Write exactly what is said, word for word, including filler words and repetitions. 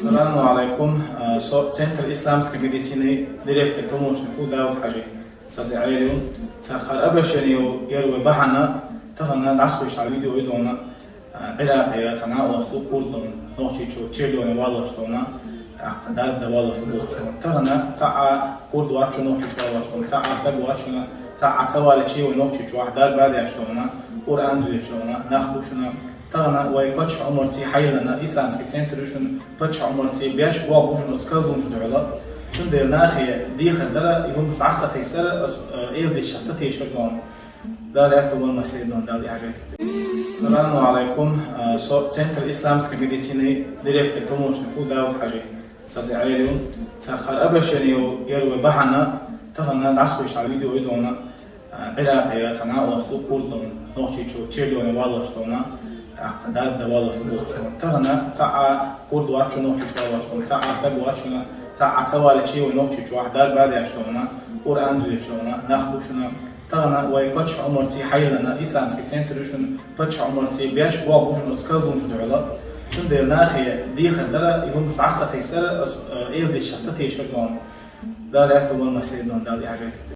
Саламу алейкум. Э, со центр исламской медицины директор помощник у Дауд Хажи. Сазе айрю. Тахар обращение первое бахана. Тахана нас куш видео идона. Иракъ я цана ослу курдун. Нохчи чу чедоне валоштона. Ахта дарда валош болоштона. Тахана цаа курд вачу нохчи чу валоштона. Цаа астаг вачуна. Цаа цавали чио нохчи чу ахдар бадяштона. Кур андрюштона. Нахбушуна. Тагана вай пача умарци хайлана исламский центр ушун пача умарци беш бо бушун оскалдун чудала. Цунде нахе дихар дара, и вумш аса тейсара, э, эл диш аса тейшар дон. Дали ахту ван маследон, дали ахту. Саламу алейкум. Э, со центр исламской медицины директор помощник у Дауд Хажи. Сазе айрю. Тахар обращение первое бахана. Тахана нас куш видео идона. Иракъ я цана ослу курдун. Нохчи чу чедоне валоштона. Ахта дарда валош болоштона. Тахана цаа курд вачу нохчи чу валоштона. Цаа астаг вачуна. Цаа цавали чио нохчи чу ахдар бадяштона. Кур андрюштона. Нахбушуна. Тагана вай пача умарци хайлана исламский центр ушун пача умарци беш бо бушун оскалдун чудала. Цунде нахе дихар дара, и вумш аса тейсара, э, эл диш аса тейшар дон. Дали ахту ван маследон, дали ахту.